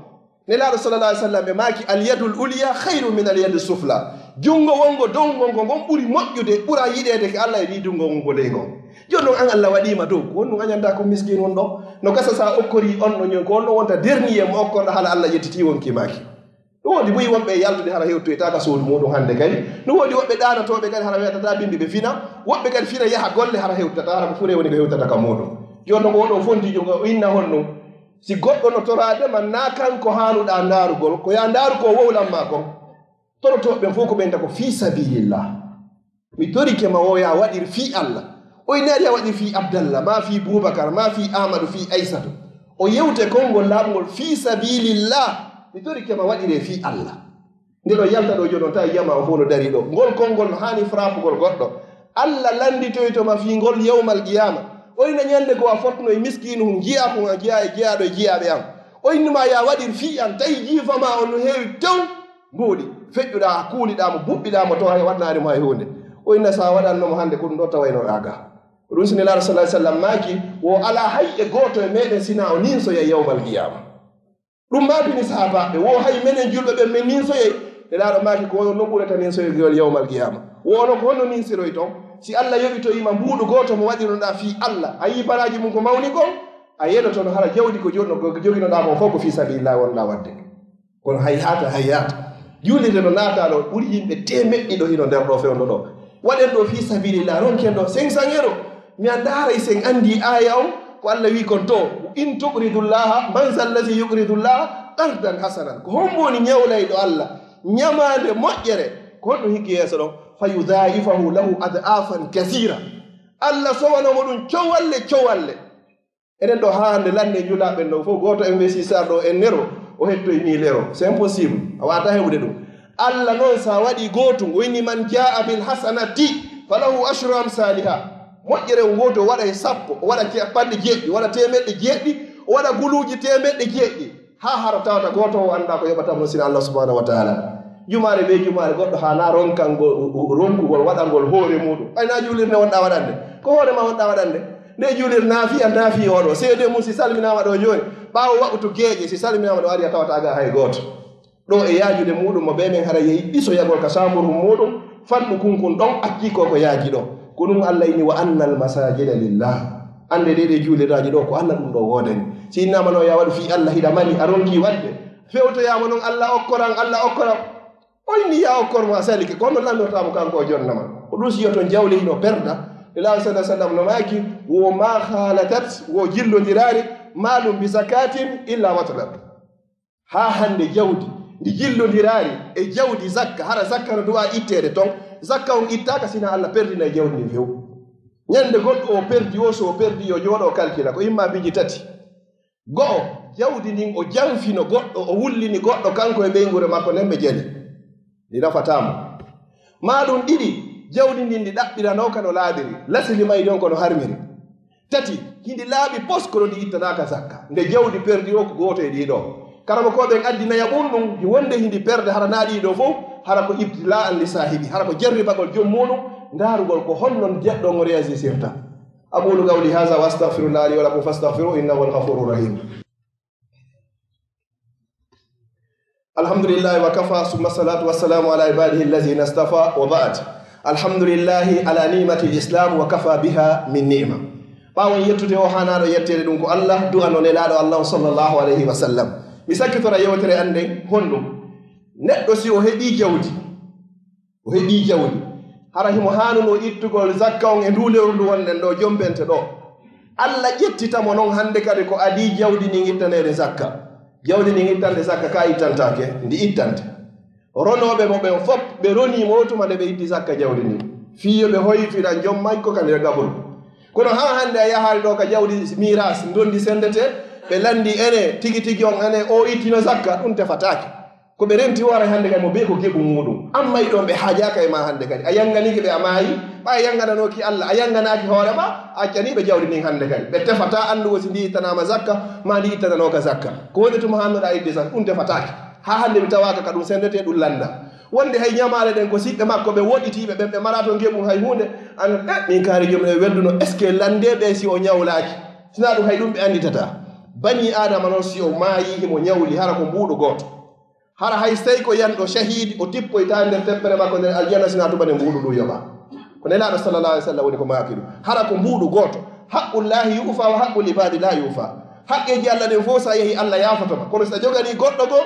Nelaaɗo sallallahu alaihi wasallam ɓe maaki, "Al yadul ulya khairu min al yadi sufla." Junngo wonngo dow ngon, ko ngon ɓuri moƴƴude, ɓura yiɗeede ke Allah e ɗi junngo wonngo ley ngon. Jooni non an Allah waɗiima dow, ko honɗum a ñanta ko miskin on ɗo? No gasa sa okkori on ɗo ñon, ko on ɗo wonta dernier mo okkorɗo hala Allah ƴettitii wonki maaki. No woodi buy wonɓe e yaltude hara hewtoyta ka suudu muuɗum hannde kadi. No woodi woɓɓe ɗaanotooɓe kadi hara weetata bimbi ɓe fina. Woɓɓe kadi fina yaha golle hara hewtata, hara ko fure woni ko hewtata ka muuɗum. Jooni non ko oɗo fondiijo ngo o inna honɗum? Si goɗɗo no toraade ma, na kanko haanuɗaa ndaarugol, ko yaa ndaaru ko wowlan ma kon. Torotooɓe ɓen fof ko ɓen ta ko fii sabilillah. Mi torike ma wo yaa waɗir fii Allah. O inaari yaa waɗir fii Abdallah, maa fii Bubakar, maa fii Amadou, fii Aysatu. O yewte konngol laaɓngol fii sabilillah. Mi torike ma waɗire fii Allah. Nde ɗo yalta ɗo jooni on tawi jamaa o fof no darii ɗo. Ngol konngol no haani frappugol goɗɗo. Allah lannditoyto ma fii ngol yawmal qiyaama. O ina ñande ko a fotno e miskiinu hun, jiyaa kun a jiyaa e jiyaaɗo e jiyaaɓe an. O innu ma yaa waɗir fii an, tawi jiifa ma on no heewi tew, mbuuɗi, feƴƴuɗaa, kuuliɗaa mo, buɓɓiɗaa mo, tawa hay waɗnaani mo hay huunde. O inna sa waɗanno mo hannde ko ɗum ɗo tawaynoɗaa ga. Ko ɗum si Nelaaɗo sallallahu alaihi wasallam maaki, wo alaa hay e gooto e meɗen sina o ninsoya yawmal qiyaama. Ɗum maapini sahaabaaɓe, wo hay menen julɓe ɓen men ninsoyey? Nelaaɗo maaki, ko onon non ɓurata ninsoyogol yawmal qiyaama. Wo onon ko honno ninsiroyton? Si Allah yoɓitoyima mbuuɗu gooto mo waɗirunoɗaa fii Allah, a yii baraaji mum ko mawni kon, a yelotono hara jawdi ko joɗno-, ko joginoɗaa mo fof ko fii sabilillah wonɗaa waɗde. Kono hay haata, hay haata. Juulirde no naataa ɗo, ɓuri yimɓe teemeɗɗe ɗiɗo hino nder ɗo fewndo ɗo. Waɗen ɗo fii sabilillah, ronken ɗo cinq cents euros. Mi anndaa haray si en anndii aaya on, Ko Allah wi kon to, "In tuqridullaha, man zal ladhi yuqridullaha qardan hasanan." Ko hombo woni ñawlayɗo Allah ñamaande moƴƴere? Ko honɗum hikki yeeso ɗon? "Fa yudha'ifahu lahu adhafan kathira." Allah sowano mo ɗum cowalle, cowalle. Enen ɗo haa hannde lannde njulaaɓe ɗo fof, gooto M V C Sar ɗo en nero, o hettoy mille euros. C'est impossible. A waata heɓude ɗum. Allah noon, so a waɗi gootum, o inni, "Man jaa bil hasanati falahu ashru amsaliha." Moƴƴere o gooto o waɗa e sappo, o waɗa capanɗe jeeɗiɗi, o waɗa teemeɗɗe jeeɗiɗi, o waɗa guluuji teemeɗɗe jeeɗiɗi. Haa hara tawata gooto o anndaa ko yoɓata mo sina Allah subhanahu wa taala. Jumaare be jumaare goɗɗo haanaa ronkangol, ronkugol, waɗangol hoore muuɗum. Ɓay na juulirde wonɗaa waɗande. Ko hoore ma wonɗaa waɗande. Nde juulir naafiya, naafi oɗo. Seede mum si salminaama ɗo jooni, ɓaawo waɓutu geeƴe, si salminaama ɗo ari a tawata ga hay gooto. Ɗo e yaajude muuɗum mo be men hara yehi ɗisoyagol ka saamuru muuɗum, fannu kunkun ɗon acci ko ko yaaji ɗo. Ko ɗum Allah inni, "Wa annal masajida lillah." Annde ɗe ɗe juuliraaji ɗo ko Allah ɗum ɗo woodani. Si innaama no ya waɗu fii Allah hiɗa mani a ronki waɗde. Fewtoyaama non Allah okkoran, Allah okkoran. O inni ya okkor mo a salike, ko honno lanndortaa mo kanko o jonnama. O ɗum si yo ton jawle hino perda. Nulaaɗo sallallahu alaihi wasallam no maaki, "Wo ma khalatat, wo jillondiraari, malum bi zakatin illa watalat." Haa hannde jawdi ndi jillondiraari e jawdi zakka, hara zakka no du'a itteede ton, zakka on ittaaka sina Allah perdina e jawdi ndin few. Ñande goɗɗo o perdi o, so o perdi yo jooɗo o kalkila, ko imma biji tati. Go'o, jawdi ndin o janfino goɗɗo, o wullini goɗɗo kanko e ɓeynguure makko nden ɓe jeli. Ndi nafataa mo. Maa ɗum ɗiɗi, jawdi ndin ndi ɗaɓɓiranooka no laaɓiri, lasili may ɗon ko no harmiri. Tati, hindi laaɓi pos kono ndi ittanaaka zakka. Nde jawdi perdi o ko gooto e ɗii ɗoo. Karamokooɓe en addinaya ɓun ɗum, hi wonde hindi perde hara naa ɗii ɗoo fof, hara ko ibtila'an li saahibi, hara ko jarribagol joom muuɗum, ndaarugol ko honno jeɗɗo on réagissirta. أقول قولي هذا وأستغفر الله لي ولكم فاستغفروه إنه هو الغفور الرحيم. الحمد لله وكفى، ثم الصلاة والسلام على عباده الذين اصطفى، وبعد. الحمد لله على نعمة الإسلام وكفى بها من نعمة. Ɓaawo en yettude o haanaaɗo yetteede ɗum ko Allah, du'ano Nelaaɗo Allah on sallallahu alayhi wa sallam. Mi sakkitora yewtere an nden honɗum? Neɗɗo si o heɓii jawdi, o heɓii jawdi, hara himo haanunoo ittugol zakka on e nduu lewru ndu wonɗen ɗoo, jombente ɗoo. Allah ƴettita mo non hannde kadi ko adii jawdi ndin ittaneede zakka. Jawdi ndin ittande zakka ka ittantaake, ndi ittante. Ronooɓe mo ɓen fof, ɓe ronii mo tuma nde ɓe itti zakka jawdi ndin. Fii yo ɓe hoyfina joom makko ka nder gaburu. Kono haa hannde a yahaali ɗoo ka jawdi miiras, ndondi sendete, ɓe lanndi ene, tigi tigi on ene, o ittino zakka, ɗum tefataake. Ko ɓe renti o ara hannde kadi mo bee ko geɓu muuɗum. Amma e ɗon ɓe haajaaka e ma hannde kadi. A yannganiike ɓe a maayi, ɓay a yanngananooki Allah, a yannganaaki hoore ma, a accanii ɓe jawdi ndin hannde kadi. Ɓe tefataa anndugo si ndi ittanaama zakka, maa ndi ittananooka zakka. Ko woni tuma hannoɗaa idde zakka, ɗum tefataake. Haa hannde mi tawaaka ka ɗum sendetee ɗum lannda. Wonde hay ñamaale ɗen ko siɓɓe makko ɓe woɗɗitiiɓe ɓen, ɓe maraa to geɓum hay huunde. An, eh, min kaari joom e wedduno, est-ce que lanndee ɓe si o ñawlaaki? Sinaa ɗum hay ɗum ɓe annditataa. Banii Aadama noon si o maayii himo ñawli hara ko mbuuɗu gooto. Hara hay sey ko yanɗo cahiidi, o tippoyta nder teppere makko nder aljanna, sinaa tuma nde mbuuɗu ndu yoɓaa. Ko Nelaaɗo sallallahu alaihi wasallam woni ko maaki ɗum. Hara ko mbuuɗu gooto. Haqqullahi yu'fa wa haqqul ibadi la yu'fa. Haqqeeji Allah ɗen fof, so a yehi, Allah yaafoto ma. Kono so a joganii goɗɗo goo,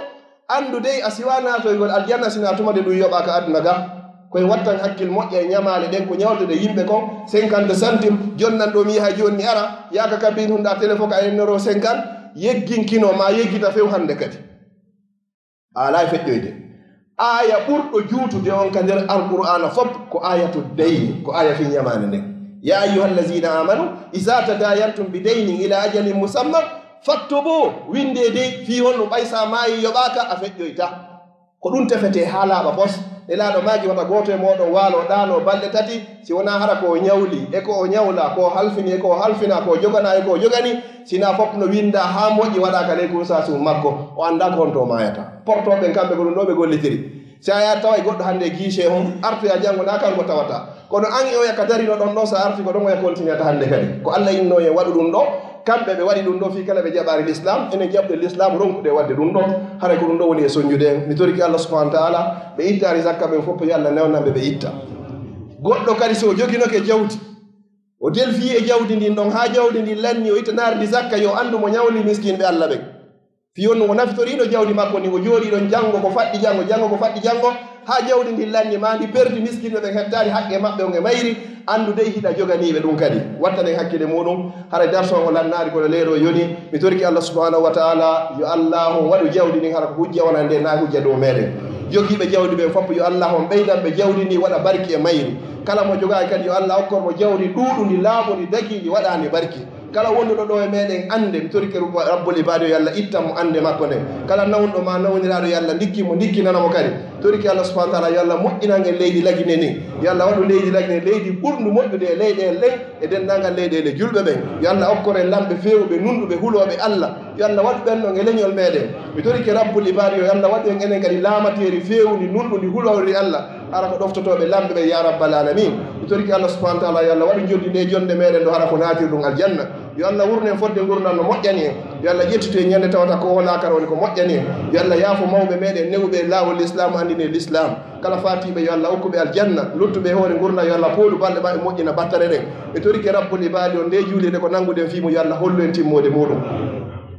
anndu dey a siwaa naatoygol aljanna, sinaa tuma nde ɗum yoɓaa ka aduna ga. Koye wattan hakkil moƴƴa e ñamaale ɗen ko ñawlde ɗe yimɓe kon, cinquante centimes, jonnan ɗo mi yaha jooni mi ara, yaaka kabin hunɗa téléphone ka en noro cinquante, yegginkino ma yeggita few hannde kadi. A alaa e feƴƴoyde. Aaya ɓurɗo juutude on ka nder Alqur'aana fop ko aayatu dayni, ko aaya fii ñamaande nden. "Ya ayyuhal lazina amanu, iza tadayantum bi daynin ila ajalin musamman, faktubu." Winndee dey, fii honno ɓay sa maayi yoɓaaka, a feƴƴoyta. Ko ɗum tefetee haa laaɓa pos. Nelaaɗo maaki wata gooto e mooɗon waalo ɗaano balɗe tati, si wonaa hara ko o ñawli, e ko o ñawla, ko o halfini, e ko o halfina, ko o jogana, e ko o jogani, sinaa fof no winndaa haa moƴƴi waɗaa ka ley kursaasu makko, o anndaa ko honto o maayata. Portooɓe ɓen kamɓe ko ɗum ɗo ɓe gollitiri. Si a yaha tawa e goɗɗo hannde e guichet on, artoya janngo naa kanko tawata. Kono an e oya ka darino ɗon ɗon, so a arti ko ɗon oya continue ta hannde kadi. Ko Allah innoo en waɗu ɗum ɗo, kamɓe ɓe waɗi ɗum ɗo fii kala ɓe jaɓaari l'islam, enen jaɓɓe l'islam ronkude waɗde ɗum ɗo. Haray ko ɗum ɗo woni e soñjude en. Mi torike Allah subhanahu wa ta'ala, ɓe ittaari zakka ɓen fof, yo Allah newnan ɓe, ɓe itta. Goɗɗo kadi so o joginoke jawdi, o delfii e jawdi ndin ɗon haa jawdi ndin lanni, o ittanaari ndi zakka, yo anndu mo ñawli miskinɓe Allah ɓen. Fii on o nafitoriino jawdi makko ndin, o jooɗii ɗon janngo ko faɗɗi janngo, janngo ko faɗɗi janngo, haa jawdi ndin lanni, maa ndi perdi, miskinɓe ɓen hettaali haqqe maɓɓe on e mayri, anndu dey hiɗa joganii ɓe ɗum kadi. Wattanen hakkille muɗum, haray darsu on o lannaali kono leyɗo yoni. Mi torike Allah subhanahu wa ta'ala, yo Allah on waɗu jawdi ndin hara ko hujja wonande, naa hujja dow meɗen. Jogiiɓe jawdi ɓen fof, yo Allah on ɓeydan ɓe jawdi ndin, waɗa barki e mayri. Kala mo jogaaki kadi, yo Allah okkor mo jawdi ɗuuɗundi, laaɓundi, dagiindi, waɗaandi barki. Kala wonduɗo ɗo e meɗen annde, mi torike Rabbul Ibaadi, yo Allah ittan mo annde makko nden. Kala nawnuɗo ma nawniraaɗo, yo Allah ndikkin mo, ndikkinana mo kadi. Torike Allah subhanahu wa ta'ala, yo Allah moƴƴinan en leydi Lagine ndin. Yo Allah waɗu leydi Lagine leydi ɓurndu moƴƴude e leyɗeele ɗen, e denndaangal leyɗeele julɓe ɓen. Yo Allah okkor en lamɓe feewuɓe, nunɗuɓe, hulooɓe Allah. Yo Allah waɗu ɓen ɗon e leñol meɗen. Mi torike Rabbul Ibaadi, yo Allah waɗu en enen kadi laamateeri feewundi, nunɗundi, hulowri Allah. Hara ko ɗoftotooɓe lamɓe ɓen, ya rabbal alamin. Mi torike Allah subhanahu wa ta'ala, yo Allah waɗu joddi nde jonde meɗen ɗo hara ko naatirɗum aljanna. Yo Allah wurnu en fodde ngurndan no moƴƴani en. Yo Allah ƴettitu en ñande tawata ko o laakara woni ko moƴƴani en. Yo Allah yaafo mawɓe meɗen newuɓe e laawol Lislaam, anndini en Lislaam. Kala faatiiɓe, yo Allah okku ɓe aljanna. Luttuɓe e hoore ngurndan, yo Allah poolu balɗe maɓɓe, moƴƴina battane ɗen. Mi torike Rabbul Ibaadi on, nde juulirde ko nannguɗen fii mum, yo Allah hollu en timmoode muɗum.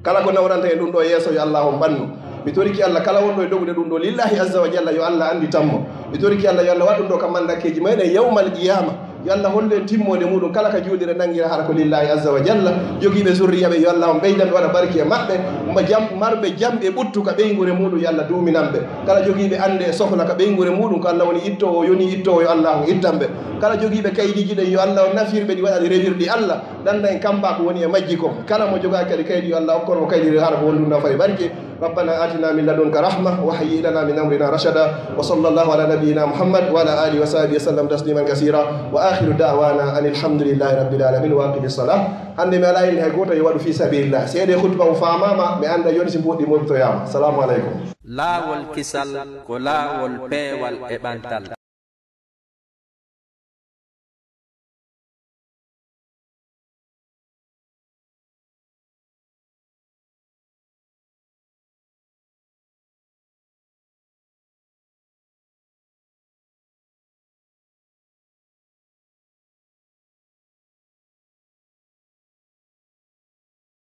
Kala ko nawranta en ɗum ɗo yeeso, yo Allah on ɓannu. Mi torike Allah, kala wonɗo e dogude ɗum ɗo lillahi azza wa jalla, yo Allah annditan mo. Mi torike Allah, yo Allah waɗ ɗum ɗo ka mandakkeeji meɗen yawmal qiyama. Yo Allah hollu en timmoode muɗum, kala ka juulirde nanngira hara ko lillahi azza wa jalla. Jogiiɓe zurriya ɓe, yo Allah on ɓeydan ɓe, waɗa barki e maɓɓe. Mba jam-, marɓe jamɗe ɓuttu ka ɓeynguure muɗum, yo Allah duuminan ɓe. Kala jogiiɓe annde e sohla ka ɓeynguure muɗum, ko Allah woni ittoowo, yoni ittoowo, yo Allah on ittan ɓe. Kala jogiiɓe kaydiiji ɗin, yo Allah on nafir ɓe, ɗi waɗa ɗi rewirɗi Allah. Danda en kamba ko woni e majji kon. Kala mo jogaaki kadi kaydi, yo Allah okkor mo kaydi hara ko woni ɗum nafa e barke. ربنا آتنا من لدنك رحمة وهيئ لنا من أمرنا رشدا. وصلى الله على نبينا محمد وعلى آله وصحبه وسلم تسليما كثيرا. وآخر دعوانا أن الحمد لله رب العالمين. وأقم الصلاة. Hannde mi alaa inde hay gooto yo waɗu fii sabilillah. Seeɗa khutba o faamaama, mi annda yoni si mboɗi moɓtoyaama. Salamu aleykum. Laawol kisal ko laawol peewal e ɓantal.